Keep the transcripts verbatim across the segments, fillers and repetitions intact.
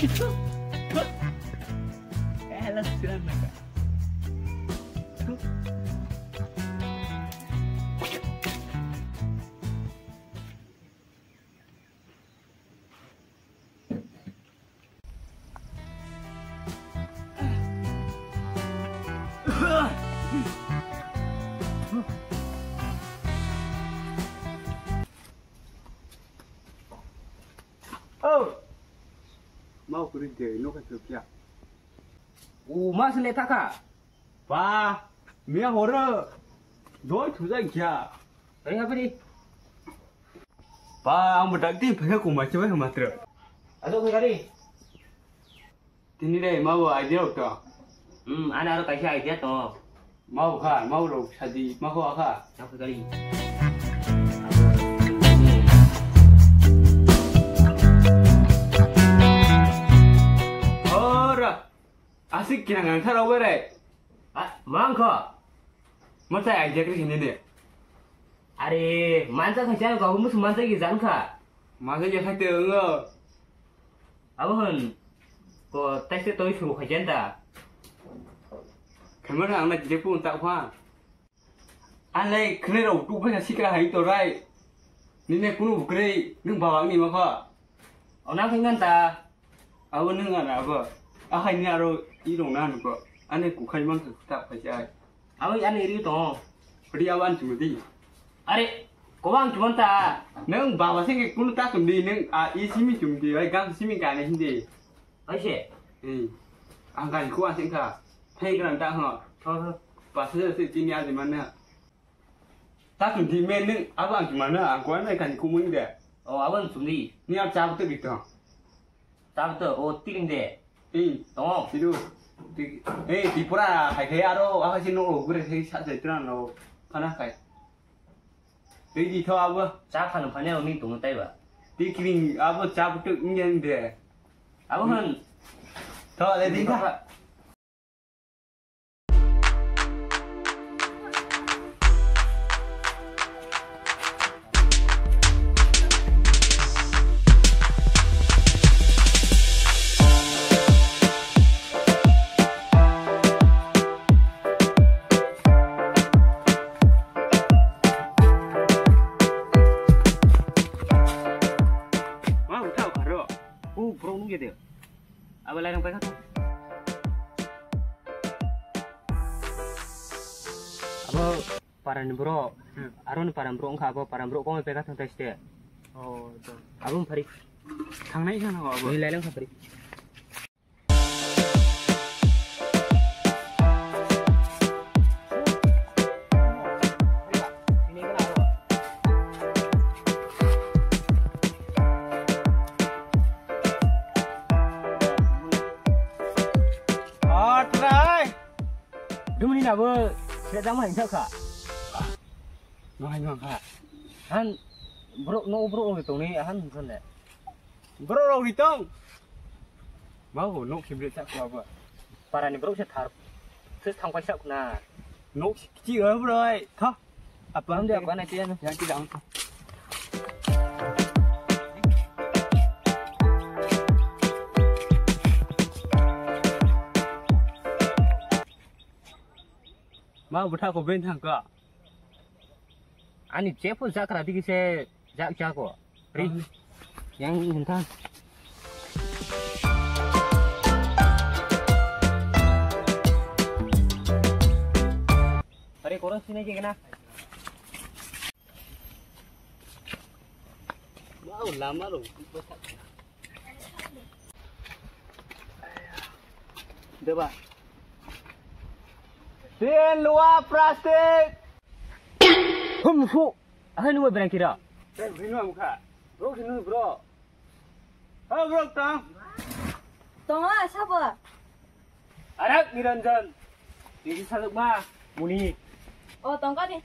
Oh! Mau kuri de, no ka chukya. U ma sele thaka. Ba, miya horo. Doi thuja kya. Ai habri. Ba, ang bedak di phega kuma chwe matra. Ado ke gari. Tini dai mau idea to. Hmm, ana aro kaisa idea to. Mau kha, mau rok sadi, mau kha kha. Chakri kari. Ora, asik kinang ang tharo bere. Ah, mang kha. Mata idea kri sini ne. Are, mansa kha chang ka, mus mansa ki jan kha. Mansa ki kha te ngo. Abo hwn ko taise toi suru khajen da. Khamana ang na je pun ta kha. Anlai khne rok tu kha sikra hai to rai. Nine kunu bukrei nung bawang ni ma kha. Ona kha ngan ta. Abo nung ana abo. Ahai ni aro i rong na nuko. Ane kukhai man kha ta kha jai. Abo ani ri to. Padi abo an chumudi. Are, ko ang chumanta. Nung baba sing ke kunu ta chumdi nung a i simi chumdi ai gang simi ka ne hindi. Ai se. Eh. Ang gan ko asing ka. Thai gran ta ho. Ho ho. Pas se se tini aji mana. Ta chumdi men nung abo ang chumana ang ko na kan ko mun de. O abo ang chumdi. Ni ab cha to bito. Tabto o tiring de. Ei, tongo. Sidu. Ti-, ei, Tripura hai khai aro, aha si no gure khai sa sai tran no. Kana khai. Ei di tho abo. Cha khanu phane o ni tongo tai ba. Ti kiring abo cha butu ingen de. Abo han. Tho le di tha. Ma uthau kharo. U borok nungya de. Abo lairang paikha to. Abo parani borok, hmm, aroni parani borok wngkha, abo parani borok kongwi paikha thang taiste. Oh, to. Abo wng phari. Thangnai khana abo. Ni lairang kha phari. Atrai. Dumuni nabo sejama hinsa kha. Nohai nong kha. Han borok no borok rok tongni han hinsa le. Borok rok ri tong. Mau nok sibri sak ko abo. Parani borok se thar. Ses thang paisa kuna. Nok si kichi ga borok ai. Tha. Apa? Ang dia apa na tiyan. Yang tidak angka. Mau butha ko ben thang ka. Ani jepo jakra digi se jak jako. Ri. Yang hinta. Pare korang sini aja kena. Wow, lama lo. Deba. Tin, lua, plastik. Hum, fu. Ahai nungba berang kira. Eh, bini mukha. Bro, sini bro. Ha, bro, tang. Tonga, sabo. Arak Niranjan. Ini saluk ma. Muni. Oh, tongka ni.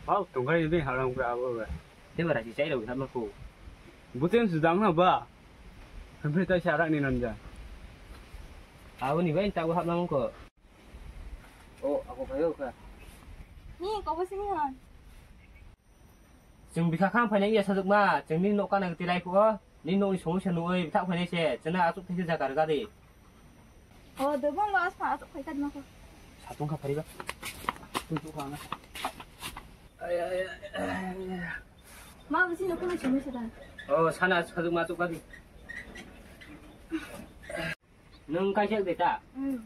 Hau, tongkai ni ding halang bra abo ba. Deba raji chai rok hapma ko. Buten sudam ha ba. Hampe tai sarak ni nanja. Abo ni bai ta hapma ko. Oh, ako kayo ka. Ni, ko bo sini han. Chwng bikha kham phaina iya sajwkma, chwngni nokha nang tilai phuo. Nini nokni somosya nugwi bwthak phainai se, chwngno achuk thaisa jaga rwgadi. O, dobong lo asma achuk phaikha dima kho. Satung kha phariba. Tui tu khana. Ay, ay, ay, ay, ay. Ma bisi nokni somosya da. O, sana sajwk ma achuk kha di. Nwng kaisa de ta? Hmm.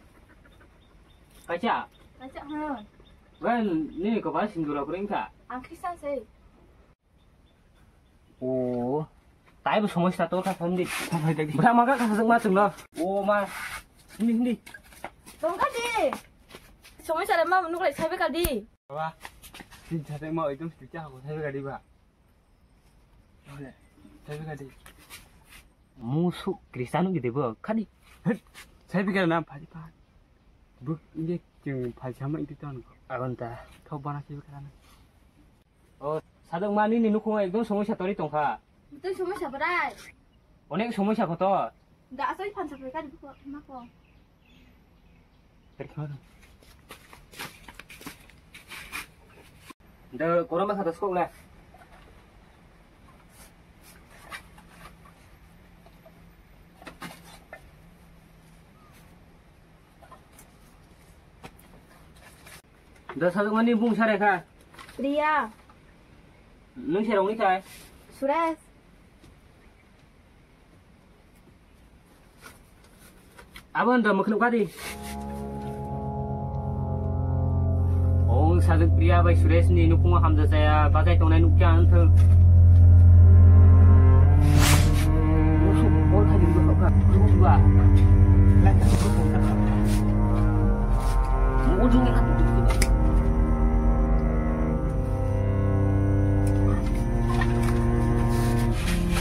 Kaisa? Kaisa, hmm. Wen, nini kopal sindura kwrwi wngkha? Ang Khristan se. O, taibo somosya to kha, hindi. Bwthak ma kha, kha, ma chwngno. O, ma, hindi, hindi. Tongkha di. Somosya le ma nuklai saibe kha di. Baba, tin sajwk ma ekdom saibe kha di ba. Ole, saibe kha di. Musu Khristan gidi bo, khadi. Saibe kha na, phadi pa. Bu, hindi, chwng phai sama itu ton. Agon ta. Thok bana saibe kha na. O, sajwk ma nini nukhungo ekdom somosya torwi tongkha. Tei somosya bwrai. Onek somosya kotor. Da asai phansa phai kari buko, mako. Da koroma khata skok le. Da sajwk mani bung sare kha. Priya. Nwng se rongni khai. Suresh. Abo ndo mukhluk kadi. Ong sajwk Priya bai Suresh ni nukhungo hamjak jaya bajai tongnai nukya ang thung. Musuk bol thagi nukha. Nukha. Ujung ni katu.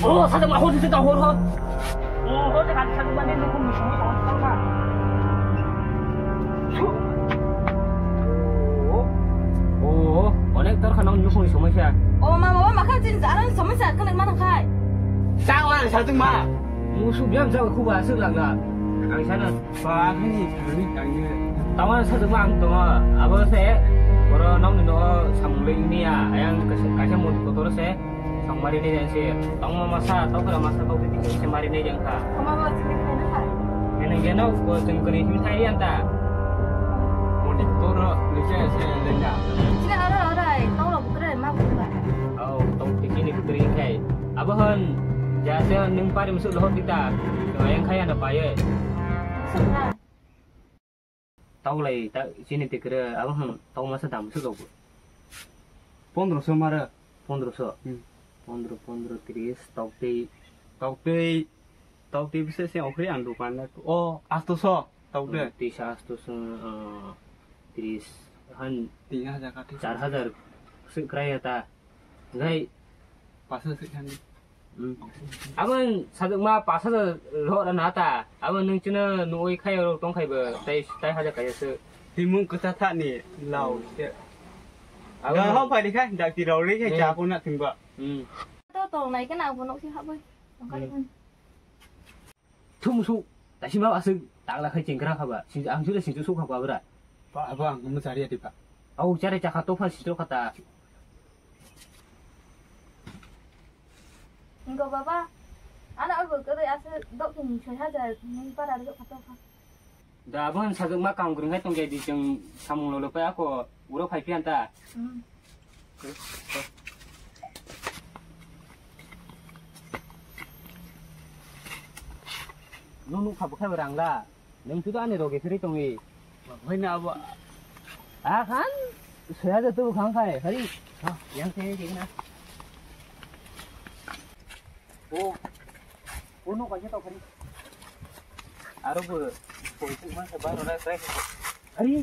Oh, sajwk ma hor, sajwk ma hor, hor. Oh, hor, sajwk ma hor, hor. Oh, onek torkha nang nukhungni somosya. Oh, ma, baba, makha chini jaran somosya, kene ma thangkhai. Chang ma, sajwk ma. Musu biam jaga khuba aswk lagla. Ang sana. Ba, nini thani tangni. Tama sajwk ma ang tongo. Abo se, boro nokni nogo samung lei niya. Ayang kaisa, kaisa modi kotor se. Songmari ni jang se. Tongma masa, tokra masa, tokri tiki se mari ni jang kha. Tama ba chini khai na khai. Ene geno ko chengkri mi thai yan ta. Modi kotor ni se se lenga. Chini aro aro ai, tokra bukre ma bukra. Au, tokri chini bukri khai. Abo hon, ja se hon ning pari musuk lohor kita. Ayang khai ana paye. Sokra. Tawlai ta chini tikre abo hwn tau masa dam se rok. Pondro so mara. Pondro so. Hmm. Pondro, pondro, tris, tau tei. Tau tei, tau tei bise se okri ang dukan na. Oh, asto so, tau tei. Hmm, tisa asto so, eh, tris, han tin hajar kati. Char hajar se krai ta. Gai. Pas hajar se khan. Hmm. Abo sajwk ma pas hajar lo na ta. Abo nwng chino nuwi khai ro tong khai bo tai tai hajar kai se. Timung kota tha ni lau se. Abo ga ho phai khai dak ti rau ri khai ja ko na thing ba. Hmm. To to nai kana bo nok si ha bai. Tong khai. Hmm. Thum su, taisi ma aswk tagla khai chengkra kha ba, sing, ang sile singchu sukha ba bra. Ba, ba, ang mo chari ati ba. Au, chari chakha to pha sitro khata. Ingo baba, ana albo kare asa dok ni soi hajar ni para dok khata pha. Da abon sajwk ma kam gring hai tong di cheng samung lo lo pa ako uro phai pian ta. Hmm. Nung nung khabu khai rang la. Nung tu ani roge seri tongi. Hoi na abo. Ah, khan. Soya jatuh bukhang khai. Hari. Ha, yang saya je na. Oh. Uno kaisa tau khari. Aro bo poitu man se baro na try. Hari.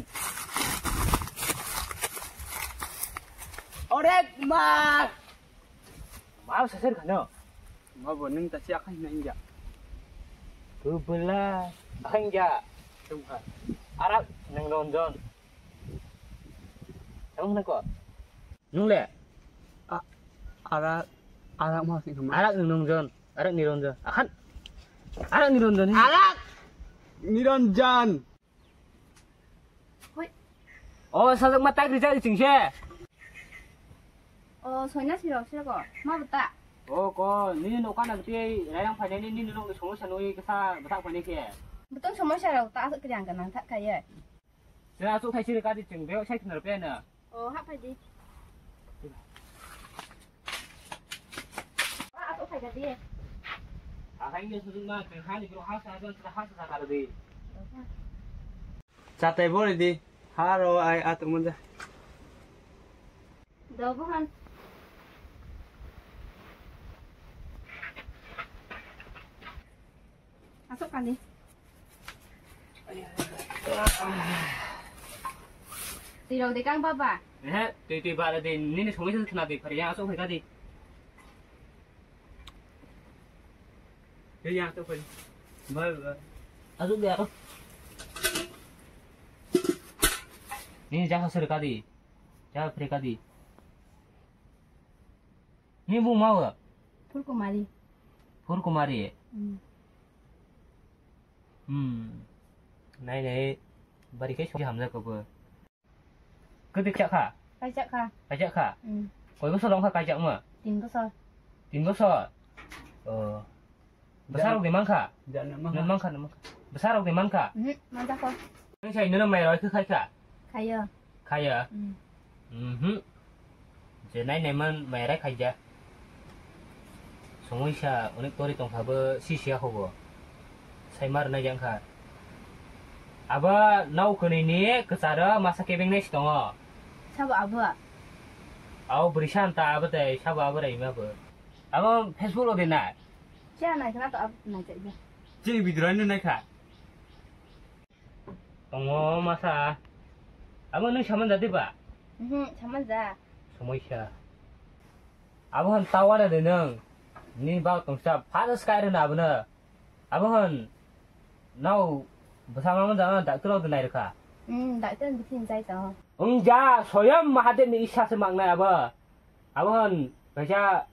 Ore ma. Ma sa ser khano. Ma bo nung ta siya khan nang ja. Kubela. Khang ja. Tum kha. Arak nang lonjon. Tang na ko. Nung le? A-, arak, arak ma sing khama. Arak Niranjan, arak Niranjan. Ahan. Arak Niranjan. Arak Niranjan. Hoi. Oh, sajak ma tak rijak ching se. Oh, soina sirok sirok. Ma bata. O ko, nini nokha nang tei rairang phainai nini nokni somosya nui kisa bwthak phainai khe. Bwtwng somosya rok ta aswk kwrang gwnang thak khaye. Chwng aswk thai siri kadi chwng bebak sai khna rw phaina. O, hap phai di. Aswk thai kadi. Akhai ngi sujung ma chwng hani bro ha sa jon sa ha sa sa kar di. Chatai bori di. Haro ai atung manja. Dobohan. Asok kali. Tui rok de kang baba. Eh, tui tui ba de nini somoi sa khna de phari ya asok phai ka di. He ya asok phai. Ba ba. Asok de. Nini jaha sir ka di. Jaha phri ka di. Ni bung mau? Phurkumari. Phurkumari? Hmm. Hmm. Nai nai bari kai sokhe hamjak kabo. Kwtwi kha kha? Kaijak kha. Kaijak kha? Hmm. Koi bosor wng kha kaijakma? Tin bosor. Tin bosor? Oh. Bwsarok de mankha? Jana mankha. Nwng mankha, nwng mankha. Bwsarok de mankha? Mhm, manjak kho. Nwng sai nwng mai roi khe khai kha? Khayo. Khaya? Mm. Mhm. Je nai nai man mai rai khaija. Songwi sa onek tori tongkha bo si siya hobo. Sai mar nai jang kha. Aba nau kwnwi ni kwcharo masa kebeng nai si tongo. Sabo abo? Abo bwrwi sa anta abo tei sabo abo rai ma bo. Abo Facebook lo de na? Siya nai khna to abo nai chai ja. Chini video no nai kha. Tongo masa. Abo nwng saman ja diba? Mhm, saman ja. Somoisa. Abo hwn tawada de nwng. Ni bak tongsa phano sky rwna abono. Abo hwn nao bwsa mama jana doctor rok de nai rwkha. Hmm, doctor ni bithi jai tongo. Wng ja, soyam Mahadev ni isa se mangnai abo. Abo hwn kaisa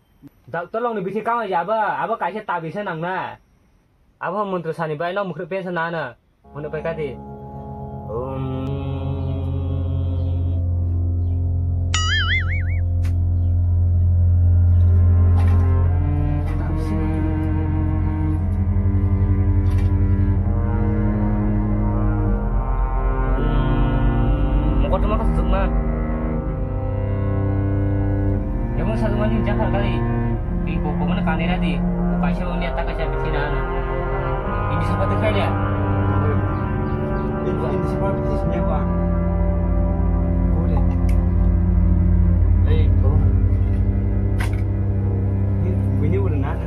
doctor rok ni bithi kamai ja abo, abo kaisa tabisa nangna. Abo hwn mantra sani bai nao mukhre pensa nana. Hwnwi pai kha di. Om. Mokotorma kha sukma. Emo sajwkmani jakhar kali, twi kok kokno kanwi radi, kaisa bo liya ta kaisa bithi na ano. Hindi sapa twi khai liya. Hindi sapa bithi sini apa? Kore. Ei, ko. Ini udah nada.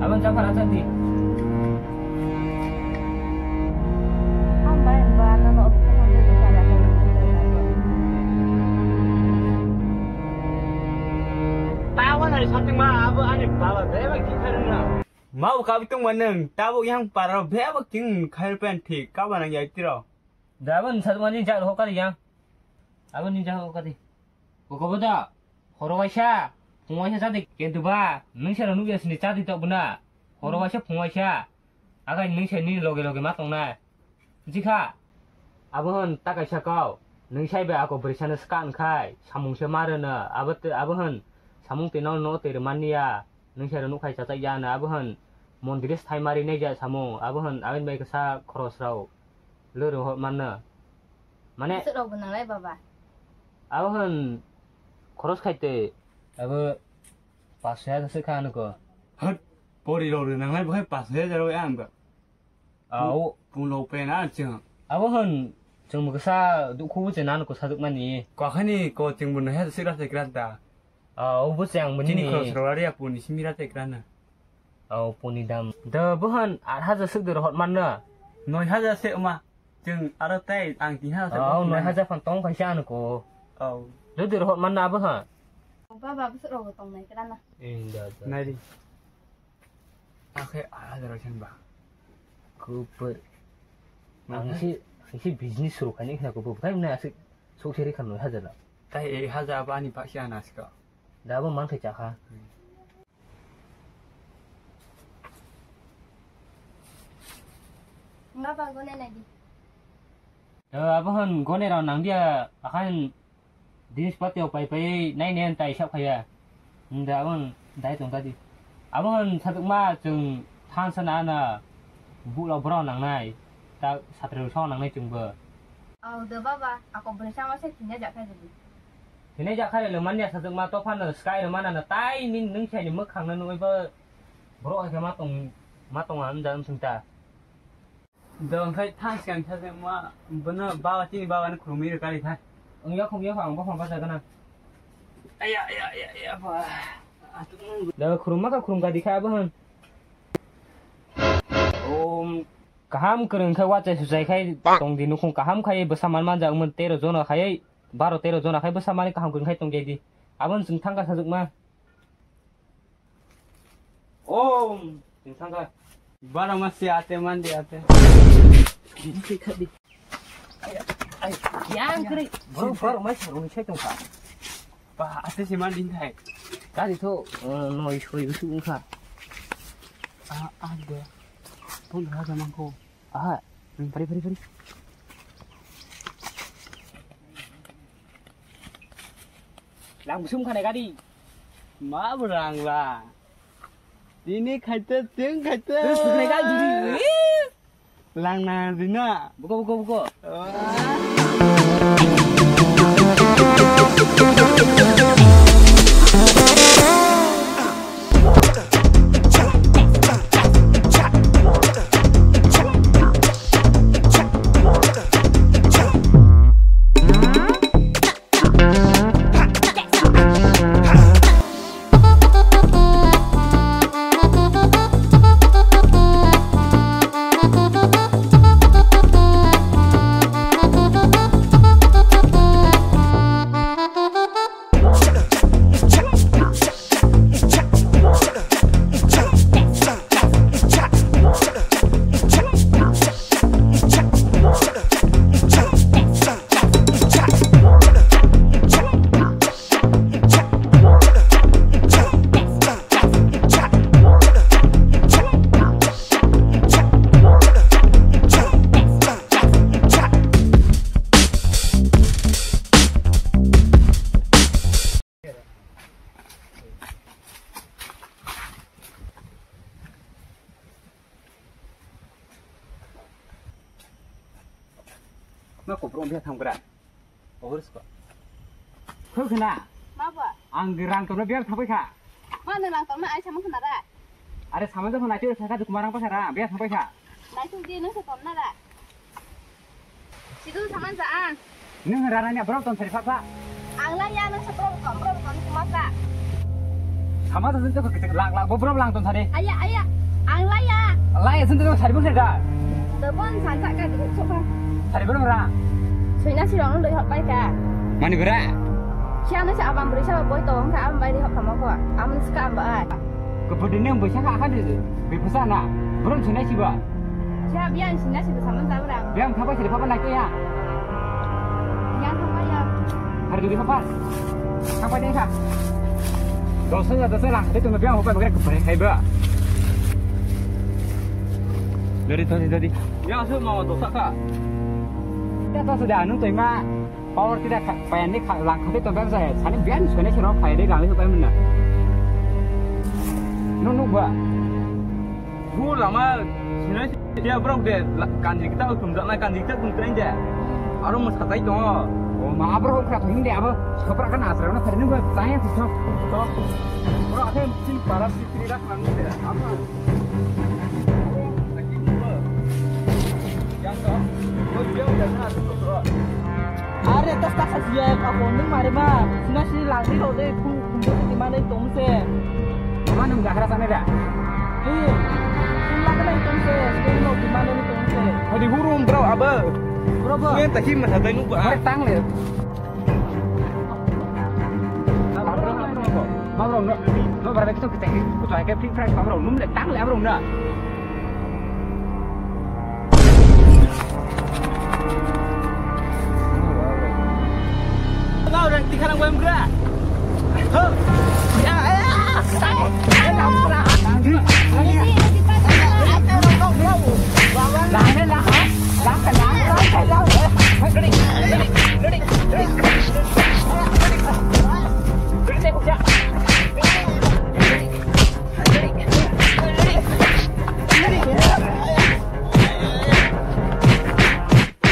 Abang jakhar aja di. Ang ba, ang ba, ano, no, office mo, dito sa lahat. Tawa na, something ma, abo, ani, baba, beba, ki kharin na? Mau ka bitung manung, tabuk yang paro, beba, king, khair pen, thik, ka ba nang yai tiro. Da, abo, ni sat mani, jak, ho, kari, yang. Abo, ni, jak, ho, kari. Ko, ko, boda. Horo waisa, phung waisa chadi, kintu ba, nwng sero nukya sini chadi tok bwna. Horo waisa, phung waisa. Agai nwng se nini loge loge ma tongnai. Jikha. Abo hwn ta kaisa kau. Nwng sai bai ako bwrwisano swka wngkhai, samung se ma rwno. Abo twi, abo hwn samung twi no, no twi rwmani ya. Nwng sero nukhai chachak ya no. Abo hwn mondir se thai ma rinai ja samung. Abo hwn aboni bai kisa khoros rao lwrwng hor manno. Mane bwswk rok bo nanglai baba. Abo hwn khoros khai twi. Abo pash hajar swk kha ano ko. Hwt, pori rok rw nanglai bo hai pash hajar rw ang ba. Au. Pung rok pen a chwng. Abo hwn chwng bo kisa dukhu bo chwng nang ko sajwk mani. Ko khani ko chwng bo nai ha swk ra se kran ta. Ah, o bo chang mani. Chini ni. Khorok soro ari apo ni simi ra te krana. Oh, poni dam. Da bohan aat hajar suk de rohot manna. Noi hajar se ma. Chwng aro tai ang tin hajar se. Oh, noi hajar phan tong kaisa ano ko. Oh. Do de rohot manna abo ha. Baba bwswk rok tong nai krana. Inda. Nai di. Akhe aat hajar sen ba. Kuper. Ang si, si business suru kani khna kuper. Kai na asik sok seri khan noi hajar la. Tai ek hajar abo ani paksa nasko. Da abo man khe chakha. Nga ba gone nai di. Da abo hon gone rao nang dia akhan dinis pati o pai pai nai ne tai sab khaya. Hwnkhe aboni dai tongkha di. Aboni sajwkma chwng thansa na na bukla borok nangnai. Ta satri rok sok nangnai chwngbo. Oh, de baba, ako bwrwi sama se thwina jakha jodi. Thwina jakha le manya sajwkma tophano sky rwmana na tai nin nwng saini mwkhang no nugwi bo borok hai ma tong ma tong ang jang sung ta. Dong khai thang siang thang ma bono baba chini baba no khulumwi rwkha ri khai. Ang yakhung yakhung ang bokhang basa gana. Aya, aya, aya, aya, ba. Da khulumma kha khulumkha di khai abo hwn. Om. Kaham kwrwng khai wachai suchai khai tong di nukhung kaham khai bwsa man manjak wngmani tero jona khai baro tero jona khai bwsa mani kaham kwrwng khai tong di. Aboni chwng thangkha sajwkma. Om, chwng thangkha. Baro ma se ate man di ate. Yang kri. Bro, bro, mai sarung sai tongkha. Ba, ate se man din thai. Gari tho, eh, noi soi busu wngkha. Ah, ah, de. Pun ha jamang ko. Aha, hmm, pari, pari, pari. Lang busum khane gadi. Ma berang la. Ini khaite, ting khaite. Terus bukan gadi. Lang na dina. Buka, buka, buka. Ma kopro biya thanggra. Ogris ko. Khoi khna. Ma ba? Ang rang tolo biya thangbai kha. Ma nang rang tolo ai sama khna ra. Are sama jabo nai twi thaka dukma rang pasara biya thangbai kha. Nai twi di nang se tonna ra. Sidu saman sa ang. Nung rara ni borok ton sari pha pha. Ang lai ya nung sa borok ton borok ton kuma sa. Sama sa jento kecek lak lak bo borok lang ton sari. Aya aya. Ang lai ya. Lai ya jento sari bo sari da. Tebon san sa ka di so pha. Sari bo ra. Soina si rong doi hok pai ka. Mani bera. Siya nung sa abang beri sa boi to hong ka abang bai di hok kamo ko. Amun ska amba ai. Kebodini yang bisa kah kan di bepasa na. Borok soina si ba. Siya biang sina si saman tabra. Biang thapai sari phapai nai ya. Biang thapai ya. Hari duri phapai. Thapai deh kha. Dosa ya dosa lang. Itu biang phapai bagre kepare khai ba. Dari tadi tadi. Ya asal mau dosa kah? Ya to sudah anu tuh ma. Power tidak payan ni lang khatai to bang saya. Sani biang sini sini payan ni lang itu payan mana? Nung nung ba. Bu lama sini dia borok de kanji kita tumjaknai kanji kita tumjaknai de. Aro mwsatai tongo. O ma aborok khra thangin de abo. Khopra kan asra na thari nungba tanya sito. To. Borok akhir sin para sitri rak nang de. Apa? Yang to. Kau dia udah sana tu tu. Are tas tas sia ka phone nung mare ma. Sina si langri ro de. Khum khum de di mane tong se. Mama nung jagra sane da. Eh. Sila kena tong se. Sila no di mane ni tong se. Hadi hurum bro aba. Bro bro. Ngen tahi masa dai nung ba. Mare tang le. Mabro no. No bara bekto kita. Kutu ai ke free fry mabro num le tang le abro na. Kau orang tiga orang gue bra. Hah? Ya, ya.